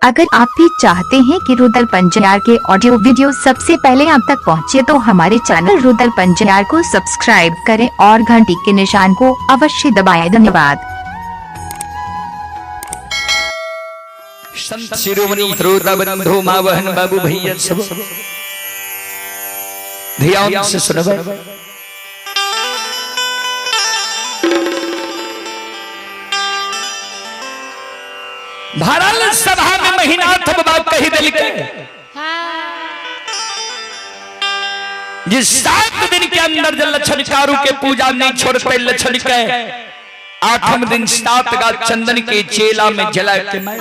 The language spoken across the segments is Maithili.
अगर आप भी चाहते हैं कि रुदल पंजियार के ऑडियो वीडियो सबसे पहले आप तक पहुंचे तो हमारे चैनल रुदल पंजियार को सब्सक्राइब करें और घंटी के निशान को अवश्य दबाएं। धन्यवाद। संत शिरोमणि श्रोता बंधु माँ बहन बाबू भैया सब ध्यान से सुनबे। भरल सभा में महिनाथ बाबा कही दिलके जिस 7 दिन के अंदर जब लक्षण कारू के पूजा नहीं छोड़ते लक्षण के 8वें दिन 7 गा चंदन के चेला में जला के मार।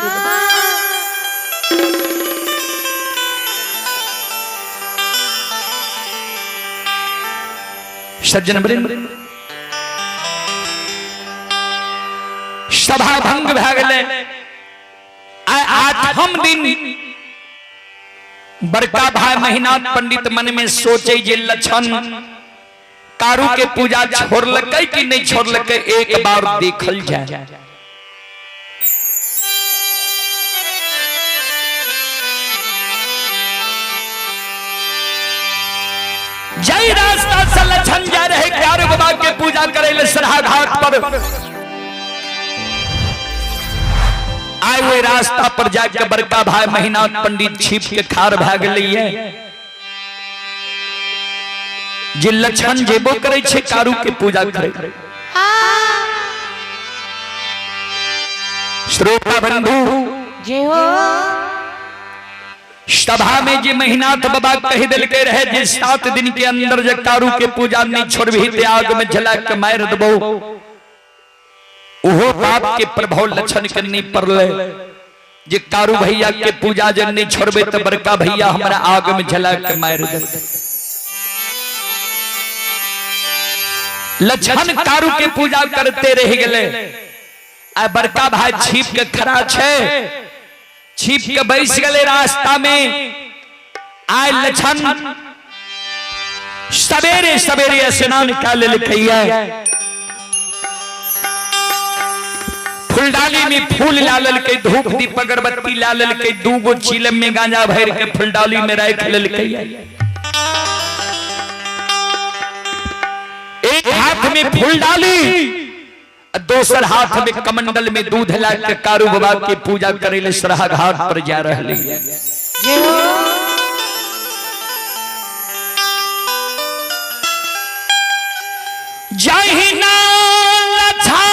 सज्जन वृंद सभा भंग भए गेलै। 8म दिन बड़का भाई महिनाथ पंडित मन में सोचे जे लक्षण कारू के पूजा छोड़लकै कि नहीं छोड़लकै, एक बार देखल जाए। जय रास्ता से लक्षण जा रहे कारू बाबा के पूजा करे ले सरहा घाट पर आए हुए रास्ता पर जाके बड़का भाई महिनाथ पंडित छिप के खार भाग लिए जे लक्षण जेबो करे छे कारू के पूजा करे। श्रोता बंधु जे हो सभा में जे महिनाथ बाबा कही दिलके रहे जे 7 दिन के अंदर जे कारू के पूजा नहीं छोड़बही ते आग में जला के मार देबो, ओहो बाप के प्रभाव लक्षण के नहीं पड़ले जे कारू भैया के पूजा जे नहीं छोड़बे तो बड़का भैया हमरा आग में जला के मार देते। लक्षण कारू के पूजा करते रह गए। आ बड़का भाई छिप के खड़ा छे, छिप के बैस गए रास्ता में। आए लक्षण सवेरे सवेरे स्नान कर लेलकैया, फुलडाली में फूल ला लेलकै, धूप दीप अगरबत्ती ला लेलकै, 2 गो चिलम में गांजा भर के फुलडाली में राख लेलकै। एक हाथ में फुलडाली, दोसर हाथ में कमंडल में दूध ला के कारू बाबा के पूजा करे ले सरहा घाट पर जा रही है। जे हो जहिना लछन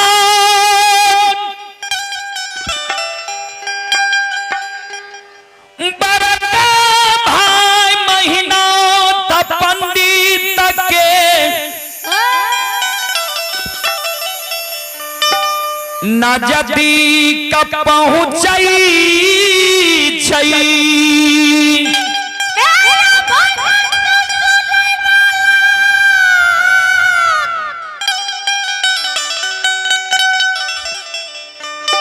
बड़का भाई महीना त पंडित के नजदीक पहुँचई छई।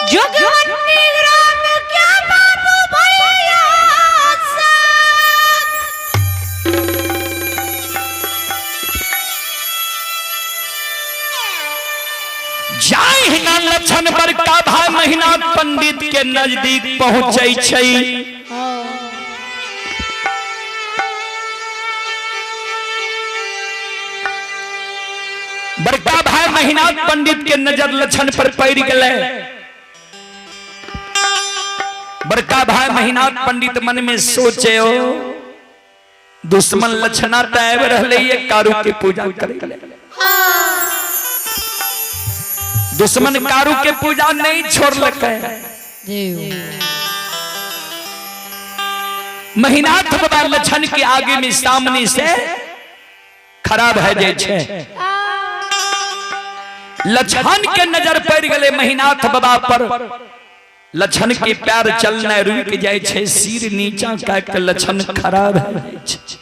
जोगवन्नी ग्राम क्या बाबू भैया साथ। जाहिना लक्षण बड़का भाई महीना पंडित के नजदीक पहुंचे छै। बड़का भाई महीना पंडित के नजर लक्षण पर पड़ गए। बड़का भाई महीना पंडित मन में सोचे हो दुश्मन लक्षणा त आबि रहले ये कारू के पूजा करे। दुश्मन कारू के पूजा नहीं छोड़लकै। महिनाथ बाबा लक्षण के आगे में सामने से खराब है जाय छै। लक्षण के नजर पड़ गए महिनाथ बाबा पर, लक्षण के पैर चलना रुक जाय छै, सिर नीचा कऽ के लक्षण खराब है जाय छै।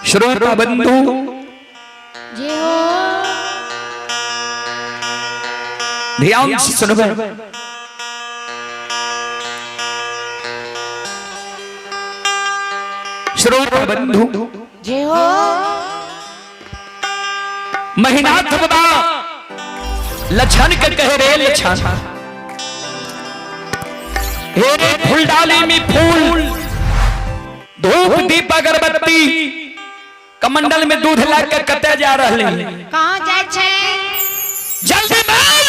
श्रोता बंधु जे हो ध्यान से सुनबे। श्रोता बंधु जे हो महिनाथ बाबा लछन के कहे रे लछन, हे रे फूलडाली में फूल, धूप दीप अगरबत्ती, कमंडल में दूध ला के कते जा रहले? कहाँ जाइ छै? जल्दी बोल।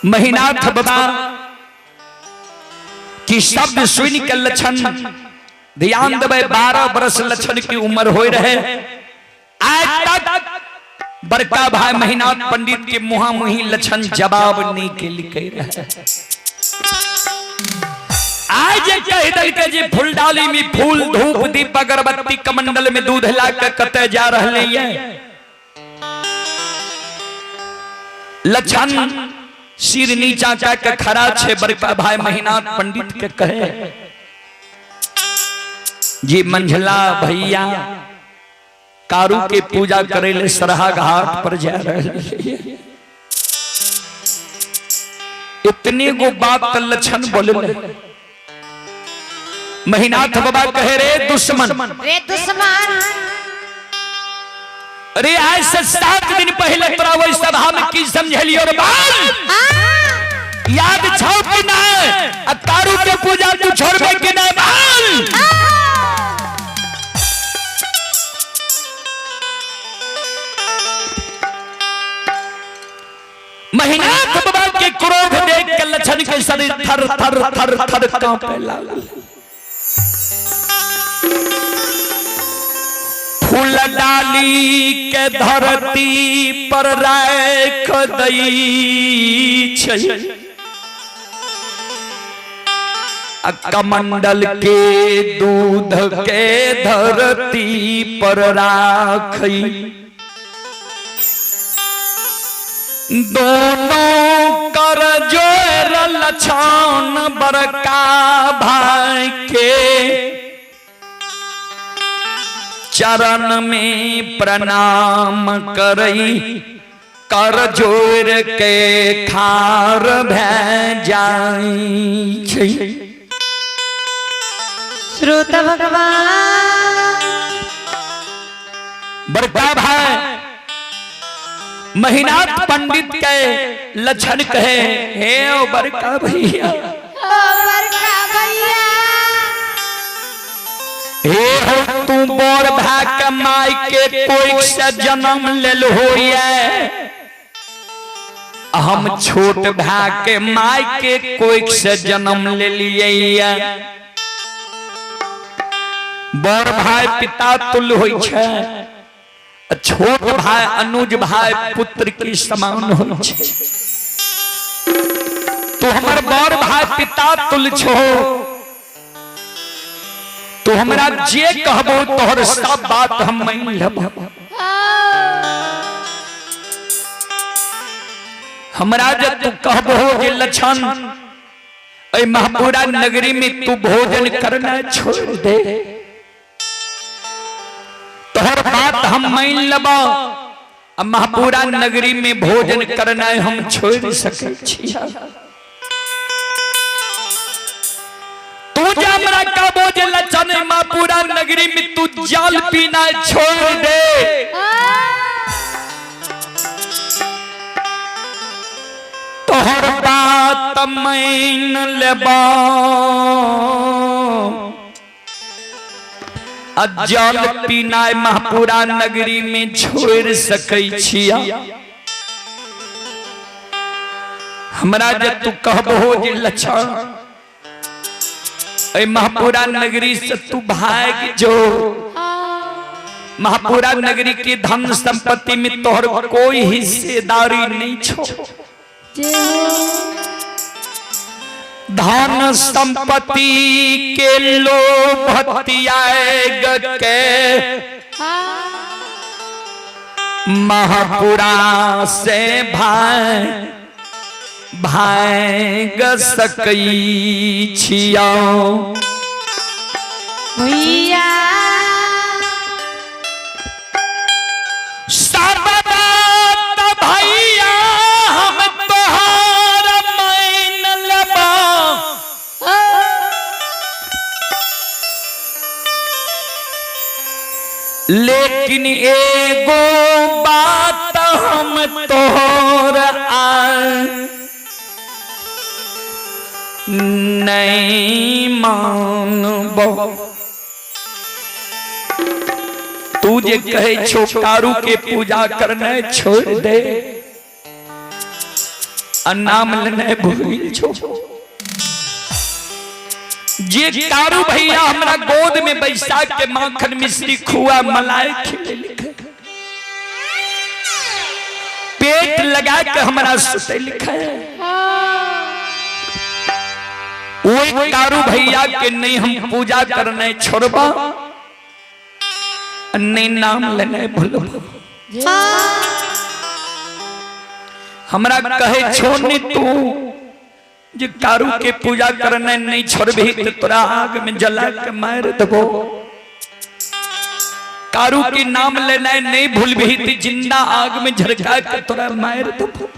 महिनाथ बाबा की शब्द सुन के लक्षण ध्यान देवे, 12 बरस लक्षण की उम्र हो रहे, आज तक बड़का भाई महिनाथ पंडित के मुहा मुही लक्षण जवाब नहीं के लिखे रहे। आज कह दल के जे फूलडाली में फूल, धूप दीप अगरबत्ती, कमंडल में दूध ला के कते जा रहे हैं? लक्षण सिर नीचा कह के खड़ा छे, बड़का भाई महिनाथ पंडित के कहे जी मंझला भैया कारू के पूजा करे ले सरहा घाट पर जा रहे। इतने गो बात लक्षण बोले, महिनाथ बाबा कहे रे दुश्मन, रे दुश्मन, अरे आज से 7 दिन पहले तोरा वही सभा में की समझलियो रे बाल, याद छौ कि नहीं? आ कारू के पूजा तू छोड़बे कि नहीं बाल? महिनाथ बाबा के क्रोध देख के लक्षण के शरीर थर थर थर थर कांपे लागल। फूल डाली के धरती पर राख दई छै, आ कमंडल के दूध के धरती पर राखई, दोनों कर जोर लछन बड़का भाई के चरण में प्रणाम करई, कर जोर के खार भै जाई छै। श्रोत भगवान बड़का भाई महिनाथ पंडित के लक्षण कहे, हे ओ बड़का भैया, ओ बड़का भैया, हे हो तू बोर भाई के माई के कोई से जन्म लेल होइए, हम छोट भाई के माई के कोई से जन्म ले लिए। बड़ भाई पिता तुल्य होइ छै, छोट भाई अनुज भाई पुत्र के समान होइ छै। तू हमर बड़ भाई पिता तुल्य छो, तू हमरा जे कहबो तोहर सब बात हम मान लेबो। हमरा जे तू कहबो जे लक्षण ऐ महपुरा नगरी में तू भोजन करना छोड़ दे, तोहर बात हम मान लेबो, आ महपुरा नगरी में भोजन करना हम छोड़ सकै छी। तू जे हमरा कहबो जे लक्षण महपुरा नगरी में तू जल पीना छोड़ दे, तोहर बात मान लेबो, आ जल पीनाय महपुरा नगरी में छोड़ सकै छिया। हमरा जे तू कहबो जे लक्षण ऐ महपुरा नगरी से तू भाग जो, महापुरा नगरी की धन संपत्ति में तोहर कोई हिस्सेदारी नहीं छो। धन संपत्ति के लोभ त्याग के महापुरा से भाग भाग सकै छिया। भैया सब बात भैया हम तोहार मान लेबा, लेकिन एगो बात हम तोहर आ नहीं मानबो। तू जे कहे छो कारू के पूजा करने छोड़ दे आ नाम लेने भूल छो। जे कारू भैया हमरा गोद में बैसा के माखन मिश्री खुआ मलाई खिले लिखे, पेट लगा के हमरा सुते लिखे, वही कारू भैया के नहीं हम पूजा करने छोड़बा, नहीं नाम लेने भूलबा। हमरा कहे छो नहीं तू जे कारू के पूजा करने नहीं छोड़बी तो तोरा आग में जला के मार देबो। कारू के नाम लेना नहीं भूलबी तो जिंदा आग में झरका के तोरा मार देबो।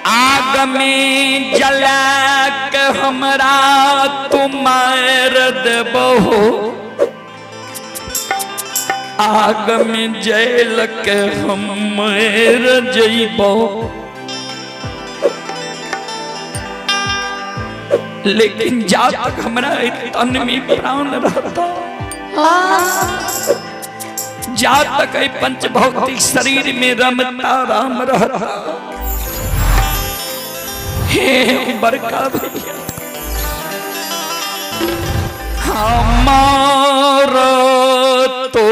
आग में जला के हमरा तू मार देबो, आग में जल के हम मर जइबो, लेकिन जा तक हमरा तन में प्राण रहता, जा तक पंच भौतिक शरीर में रमता राम रहता, हे बड़का भैया हमार तो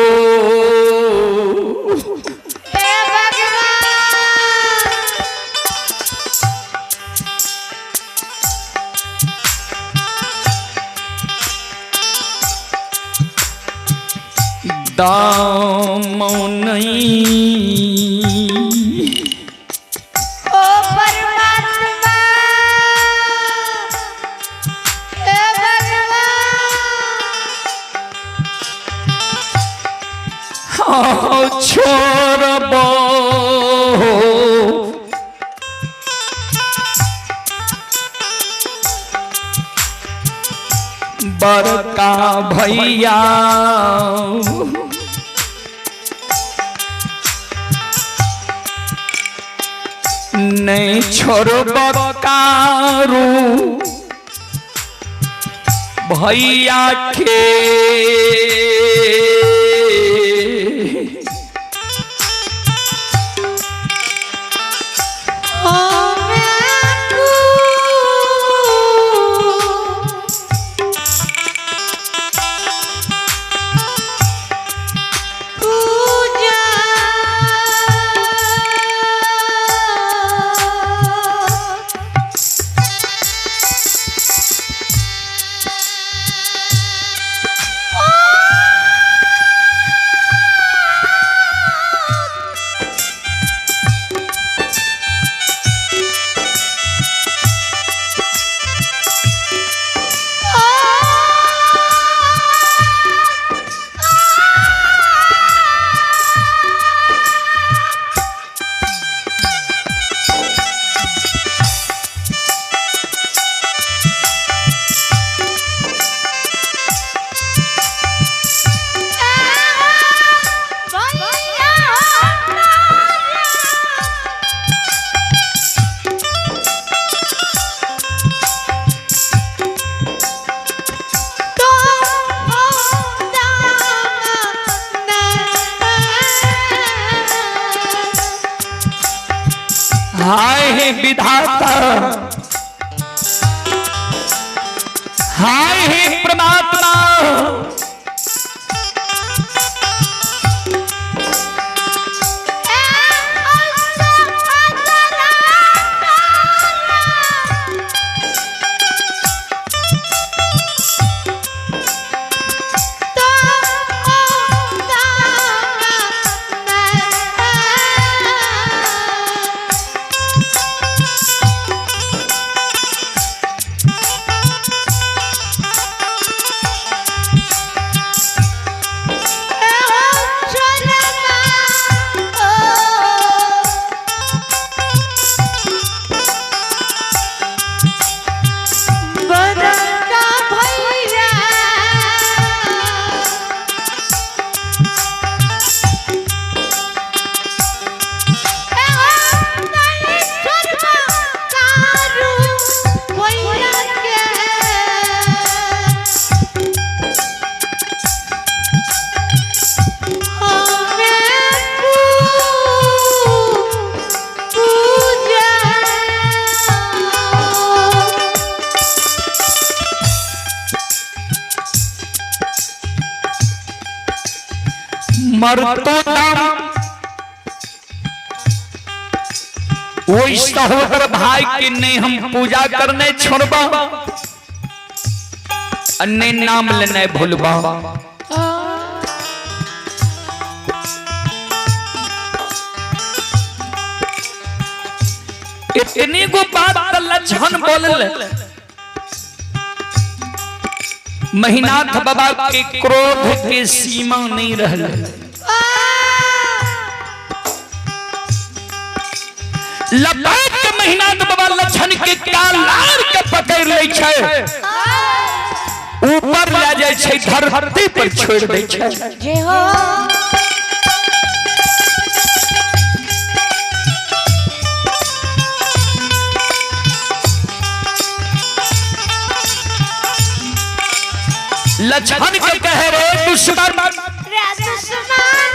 दाम नहीं। ओ परमात्मा हे भगवान, छोड़बो बड़का भैया नहीं छोड़ब कारू भैया के, हाय हे विधाता, हाय हे परमात्मा, मरतो दम ओहि सहोदर भाई के नहीं हम पूजा करने छोड़बा आ नहीं नाम लेने भूलबा। इतनी गो बात त लक्षण बोलल। महिनाथ बाबा के क्रोध के सीमा नहीं रहल। लपट के महिनाथ बाबा लक्षण के कालार के पकड़ लै छै, ऊपर ले जाय छै, धरती पर छोड़ दै छै। जय हो। लक्षण के कहे रे दुश्मन, रे दुश्मन,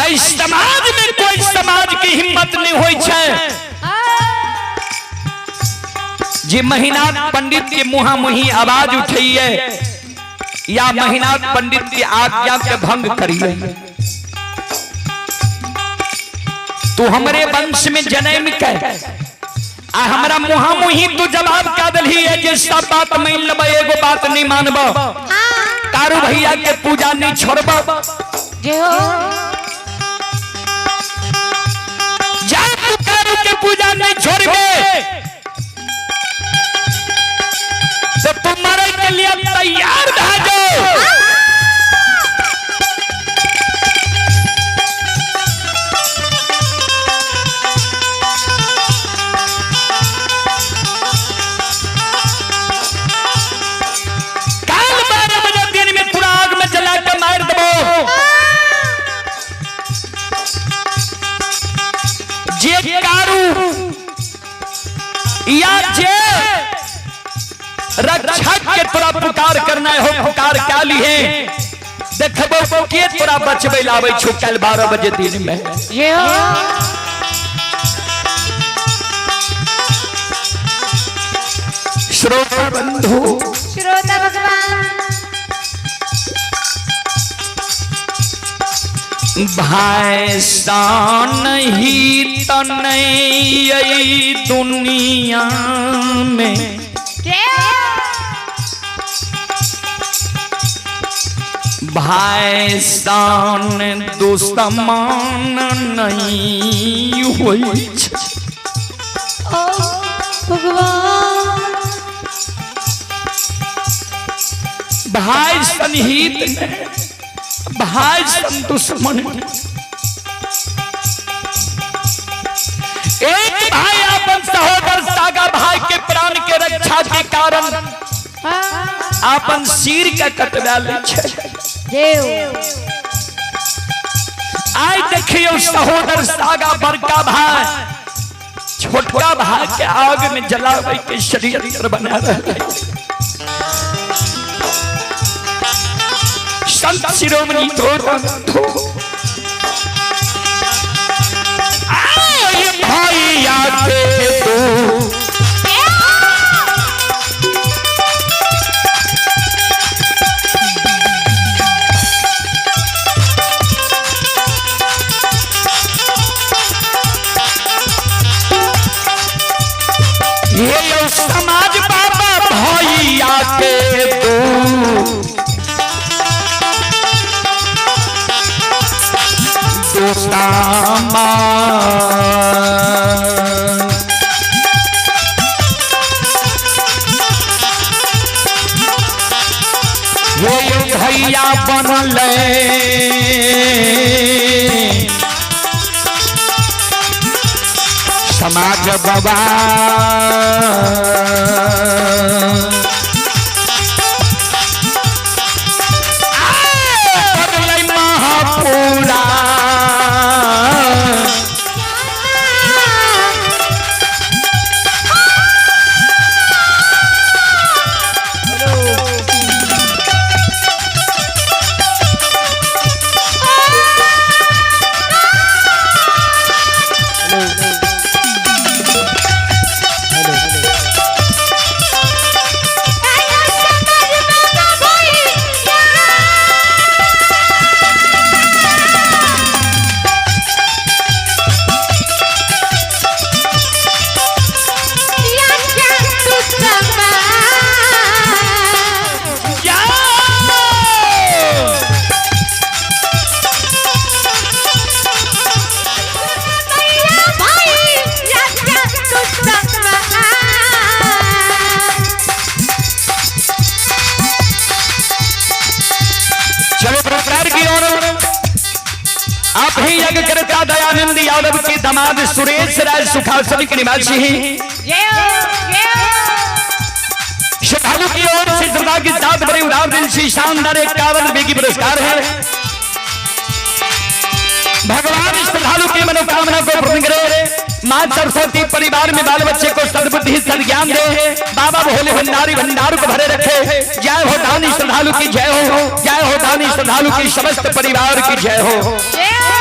एहि समाज में कोई समाज की हिम्मत नहीं होई छै जे महिनाथ पंडित के मुहा मुही आवाज उठैये या महिनाथ पंडित की आज्ञा के भंग करिए। तू हमरे वंश में जन्म के आ हमरा मुहा मुही तू जवाब क्या दलही है जे सब बात मान लेबै, एगो बात नहीं मानब, कारू भैया के पूजा नहीं छोड़ब। जय हो। जा तू कारू के पूजा नहीं छोड़बे तो तुम मरे के लिए तैयार भा जाओ। काल 12 बजे दिन में पूरा आग में जला के मार देबो। जे कारू या जे रक्षक के तोरा पुकार करना हो, पुकार क्या लिए देखबो के तोरा बचबे लाबै छौ काल 12 बजे दिन में। जय हो। श्रोता बंधु, श्रोता भगवान, भाई शान ही तो नहीं आई दुनिया में, भाई शान दुश्मन नहीं होई छै। ओ भगवान, भाई सनहित भाई सन दुश्मन। एक भाई अपन सहोदर सागा भाई के प्राण के रक्षा के कारण अपन सिर के कटवा लै छै। जय हो। आइ देखियौ सहोदर सागा बड़का भाई छोटका भाई के आग में जलावे के षड्यंत्र बना रहे। संत शिरोमणि धो आए भैया के तू ये यो समाज बाबा भैया के तू दोस्तामा। ये यो भैया बनले समाज बाबा। बनलै महापुरा। वही यज्ञ करता दयानंद यादव के दामाद सुरेश राय सुखासन के निवासी हैं। जय हो, जय हो। श्रद्धालु की ओर से श्रद्धा के साथ बड़े उदार दिल से शानदार 51 रुपए की पुरस्कार है। भगवान श्रद्धालु की मनोकामना को पूर्ण करे। माँ सरस्वती परिवार में बाल बच्चे को सद्बुद्धि सद्ज्ञान दे। बाबा भोले भंडारी भंडार को भरे रखे। जय हो दानी श्रद्धालु की जय हो। जय हो दानी श्रद्धालु की समस्त परिवार की जय हो। जय हो।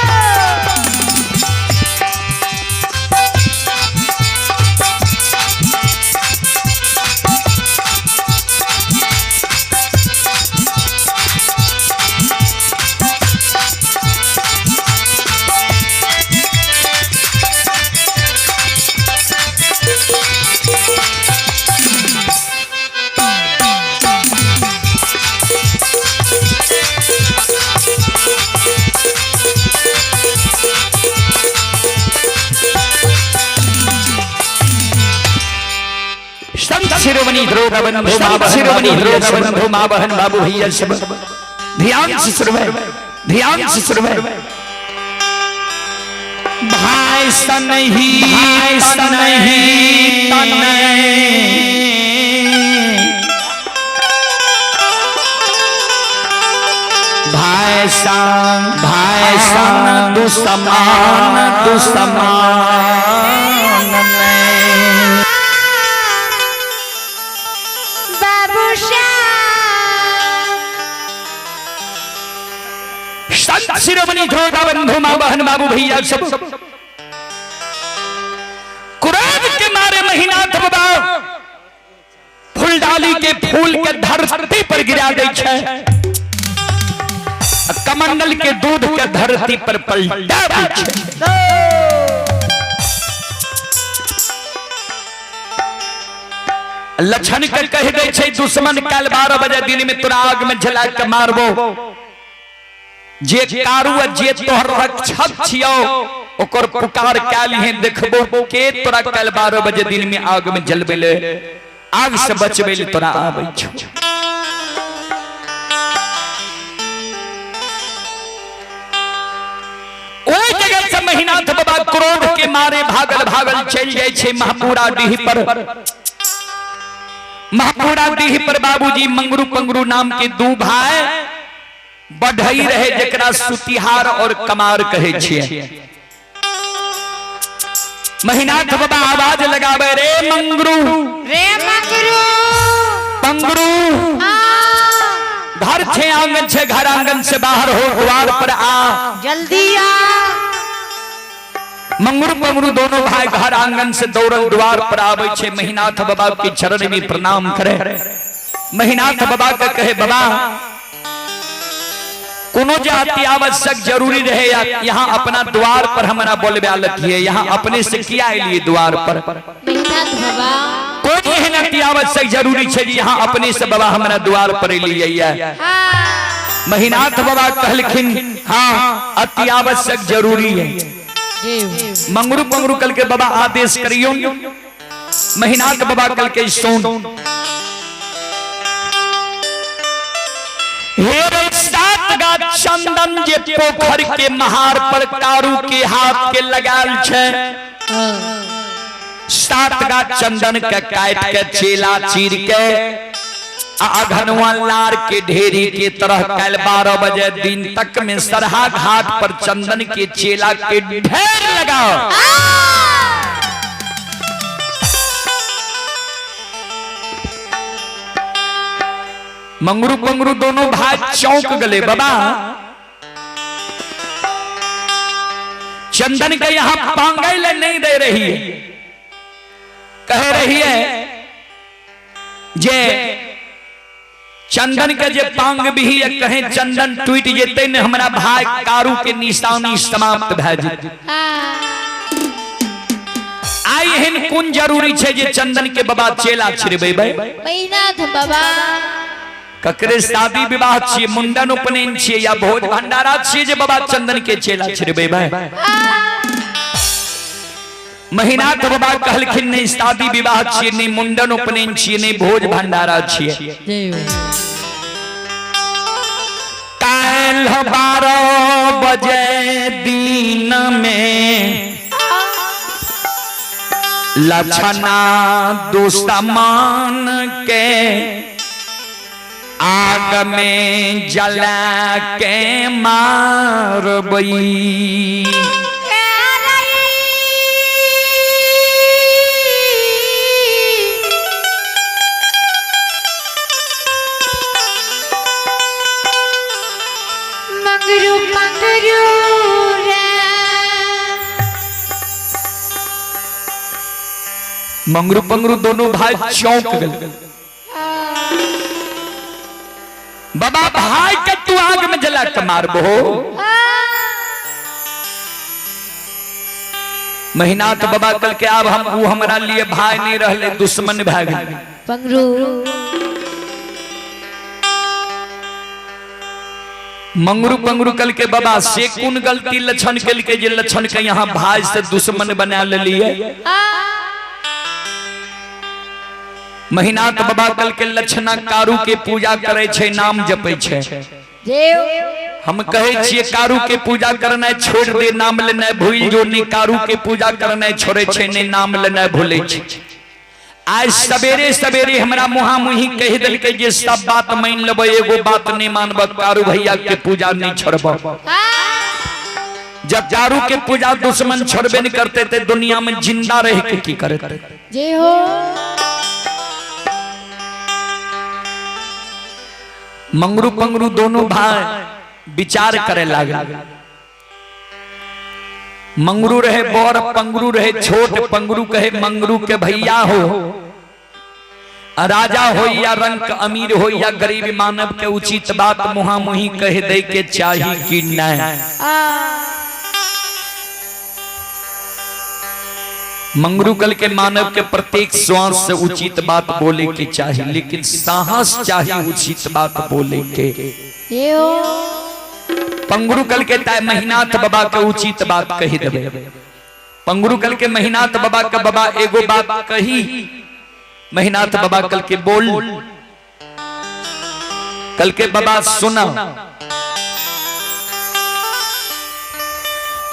संत शिरोमणि ध्रुव बंधु मां शिरोमणि ध्रुव बंधु मां बहन बाबू भैया सब ध्यान से सुनवे, ध्यान से सुनवे। भाई सनही सनही तनय भाई सान भाई सान दुसमान दुसमान नहीं। बाबू श्याम। संत शिरोमणि ध्रुव बंधु मां बहन बाबू भैया सब कुरान के मारे महीना बाबा फूलडाली के फूल के धरती पर गिरा दे छै, कमंडल के दूध के धरती पर पलटा दै छै। लक्षण के कह दे छै दुश्मन कल 12 बजे दिन में तोरा आग में जला के मारबो। जे कारू आ जे तोहर रक्षक छियो ओकर पुकार कैल है देखबो के तोरा कल 12 बजे दिन में आग में जलबे ले, आग से बचबे ले तोरा आबै छौ। ओहि जगह से महिनाथ बाबा क्रोध के मारे भागल भागल चलि जाइ छै महपुरा डीह पर। महपुरा डीह पर बाबूजी मंगरू पंगरू नाम के दू भाई बढ़ई रहे, जकरा सुतिहार और कमार कहे छियै। महिनाथ बाबा आवाज लगावे, रे मंगरू रे मंगरू पंगरू, आ, घर छे आंगन छे, घर आंगन से बाहर हो द्वार पर आ, जल्दी आ। मंगरू पंगरू दोनों भाई घर आंगन से दौड़ल द्वार पर आवे छे। महिनाथ बाबा के चरण में प्रणाम करे। महिनाथ बाबा के कहे, बाबा कोनो जे अति आवश्यक जरूरी रहे या यहाँ अपना द्वार पर हमरा बोलबे लगिए, यहाँ अपने से किया एलिए द्वार पर? महिनाथ बाबा कोन एहन अति आवश्यक जरूरी छै जे यहाँ अपने से बाबा हमरा द्वार पर एलिए? हाँ। महिनाथ बाबा कहलखिन, हाँ अति आवश्यक जरूरी है। मंगरू पंगरू कल के बाबा आदेश करियो। महिनाथ बाबा कल के सुन, हे रे सात गा चंदन जे पोखर के महार पर कारू के हाथ के लगाल छै, सात गा चंदन के काट के चेला चीर के अघनवा लार के ढेरी के तरह कल 12 बजे दिन तक में सरहा घाट पर चंदन के चेला के ढेर लगाओ। मंगरू पंगरू दोनों भाई चौंक गले, बाबा चंदन के यहां पांगई ले नहीं दे रही है, कह रही है जे चंदन के जे पांग भी है, कहें चंदन टूट जेते ने हमरा भाई कारू के निशानी समाप्त भए जेते। आई एहन कोन जरूरी छै जे चंदन के बाबा चेला छिड़बे? महिनाथ बाबा ककरे शादी विवाह छियै, मुंडन उपनयन छियै या भोज भंडारा छियै जे बाबा चंदन के चेला छिड़बे? महिनाथ बाबा कहलखिन, नहीं शादी विवाह छियै, नहीं मुंडन उपनयन छियै, नहीं भोज भंडारा छियै। काल काल्हि 12 बजे दिन में लक्षणा दुश्मन के आग में जला के मारबई। मंगरू पंगरू रे। मंगरू पंगरू दोनों भाई चौंक गए। बाबा भाई के तू आग में जला के मारबो? महिनाथ बाबा कल के आब हम वो हमरा लिए भाई नहीं रहले, दुश्मन भए गेल। पंगरू मंगरू पंगरू कल के बाबा से कोन गलती लक्षण कल के जे लक्षण के यहाँ भाई से दुश्मन बना लेलिए। महिनाथ बाबा कल के लक्षणा कारू के पूजा करे छे, नाम जपे छे। हम कहे छिए कारू के पूजा करना छोड़ दे, नाम लेना भूल जो, नहीं कारू के पूजा करना छोड़े छे, नहीं नाम लेना भूले छे। आज सवेरे सवेरे हमरा मुहा मुही कह दिलकै जे सब बात मान लेबै, एगो बात नहीं मानब, कारू भैया के पूजा नहीं छोड़ब। जब कारू के पूजा दुश्मन छोड़बे नहीं करते ते दुनिया में जिंदा रह के की करते? जय हो। मंगरू पंगरू दोनों भाई विचार करे लागल। मंगरू रहे बड़, पंगरू रहे छोट। पंगरू कहे मंगरू के भैया हो, राजा हो या रंक, अमीर हो या गरीब, मानव के उचित बात मुहा मुही कह दे के चाही कि नहीं। मंगरू कल के मानव के प्रत्येक श्वास से उचित बात बोले के चाही, लेकिन साहस चाही उचित बात बोले के। पंगरू कल के ताय महिनाथ बाबा के उचित बात कही देबे। पंगरू कल के महिनाथ बाबा के बाबा एगो बात कही। महिनाथ बाबा कल के बोल, कल के बाबा सुना।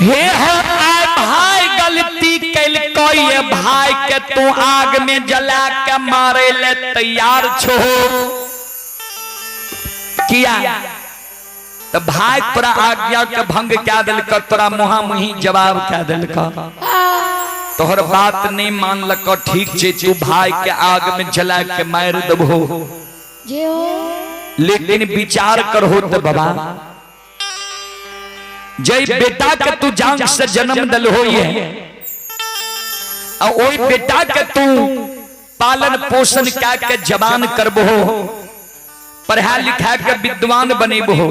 हे हो आय भाई गलती कैलकै, भाई के तू आग में जला के मारे ले तैयार छो किया? तो भाई तोरा आज्ञा के भंग क्या दिलक, तोरा मुहा मुही जवाब क्या दिलक, तोहर बात नहीं मानलक, ठीक छे तू भाई के आग में जला के मार देबहो, लेकिन विचार करहो तो बाबा जय बेटा के तू जांग से जन्म दल हो और ओई बेटा के तू पालन पोषण क्या के जवान करबहो, पढ़ा लिखा के विद्वान बनेबहो,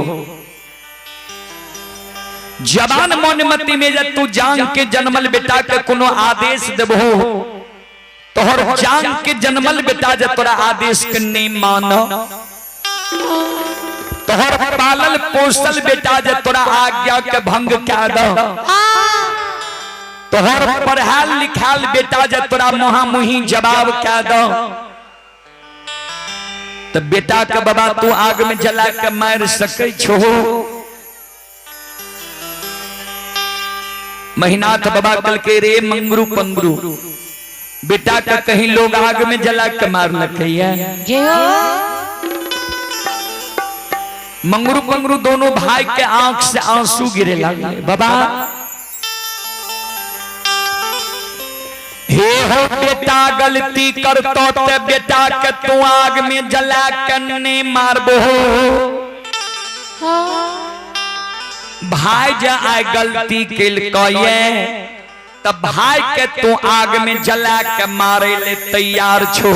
जवान मनमति में जब तू जांग के जन्मल बेटा के कोनो आदेश देबहो, तोहर जांग के जन्मल बेटा जब तोरा आदेश के नहीं मानो, तोहर पालल पोसल बेटा जे तोरा आज्ञा के भंग क्या दो, तोहर पढ़ाल लिखाल बेटा जे तोरा मुहा मुही जवाब क्या दो, तो बेटा के बाबा तू आग में जला के मार सके छो? महिनाथ बाबा कल के रे मंगरू पंगरू, बेटा का कहीं लोग आग में जला के मार लके। मंगरू पंगरू दोनों भाई के आंख से आंसू गिरे लगे। बाबा हे हो बेटा गलती करतो ते बेटा के तू आग में जला के नहीं मारबो। भाई जा आए गलती केलकै तब भाई के तू आग में जला के मारे ले तैयार छो,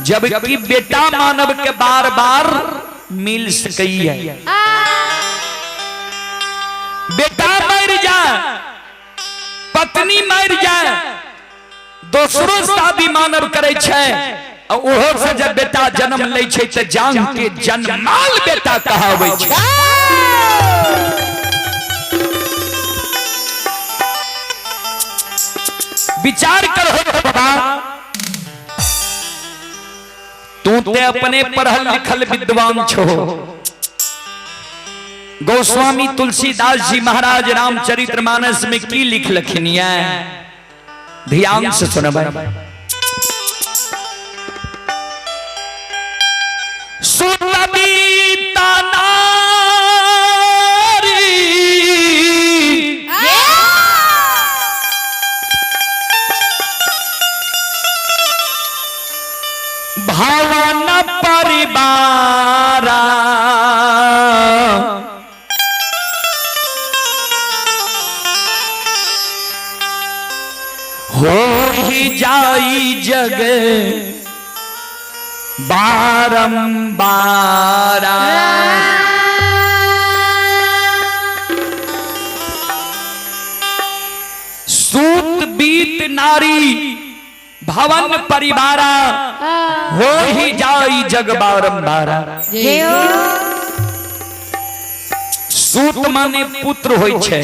जबकि बेटा मानव के बार बार मिल सकई है। बेटा मर जाए, पत्नी मर जाए, दोसरो शादी मानव करे छे, ओहो से जब बेटा जन्म लै छे त जान के जन्माल बेटा कहावे छे। विचार करो बाबा, तू ते अपने पढ़ल लिखल विद्वान छो, गोस्वामी तुलसीदास जी महाराज रामचरित्र मानस में की लिख लखिन ये ध्यान से सुनबै। सुनबी नारी भवन परिवारा हो ही जाई जग बारंबारा। सूत बीत नारी भवन परिवारा हो ही जाई जग बारंबारा। सूत माने पुत्र होई छे,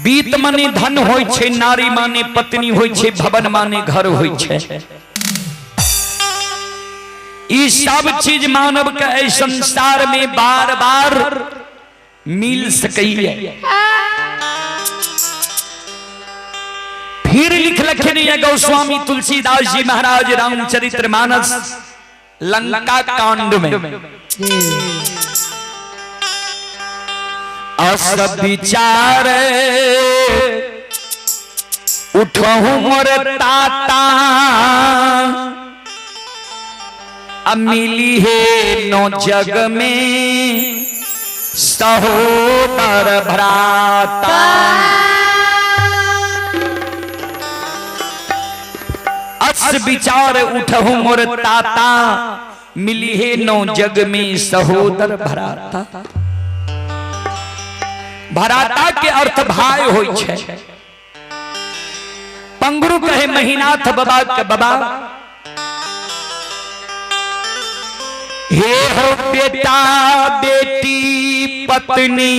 बीत माने धन होई छे, नारी माने पत्नी होई छे, भवन माने घर होई छे। ई सब चीज मानव के एहि संसार में बार बार मिल सकैया। फिर लिख लखनी है गोस्वामी तुलसीदास जी महाराज रामचरित्र मानस लंका कांड में। अस विचार उठहु मोर ताता मिली है नो जग में सहोदर भ्राता। अस विचार उठहु मोर ताता मिली है नो जग में सहोदर भ्राता। भ्राता के अर्थ भाई होई छे। पंगरू कहे महिनाथ बाबा के बाबा हे हो बेटा बेटी पत्नी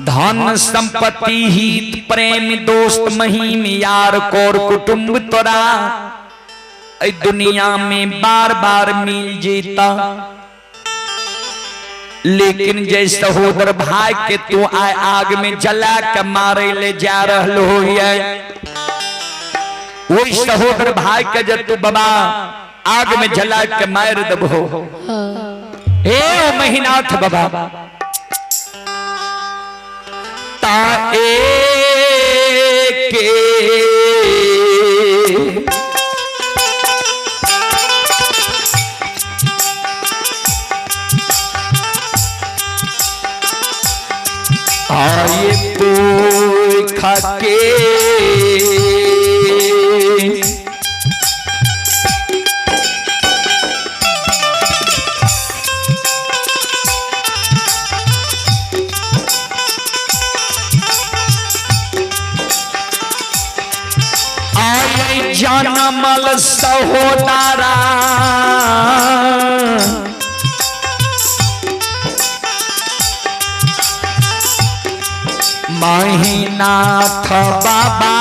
धन संपत्ति हित प्रेम दोस्त महीम यार कोर कुटुंब तोरा ऐ दुनिया में बार बार मिल जीता, लेकिन जय सहोदर भाई के तू आए आग में जला के मारे ले जा रहल हो, वही सहोदर भाई के जब तू बाबा आग में जला के मार दबो। हे महिनाथ बाबा ता के आए पोखा के आए जनमल सहोदरा महिनाथ बाबा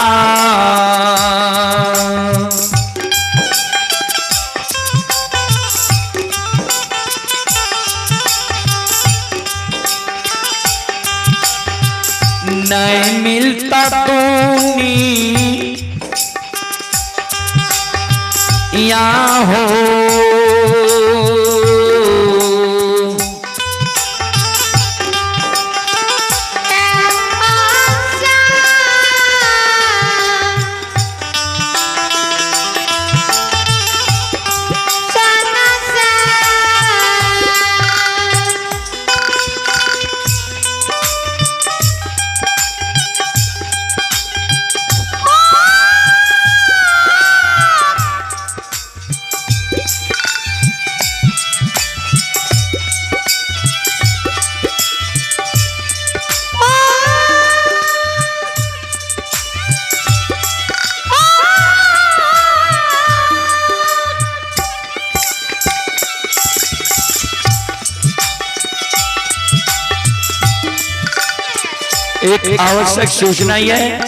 नहीं मिलता तूनी या हो एक आवश्यक सूचना यह है,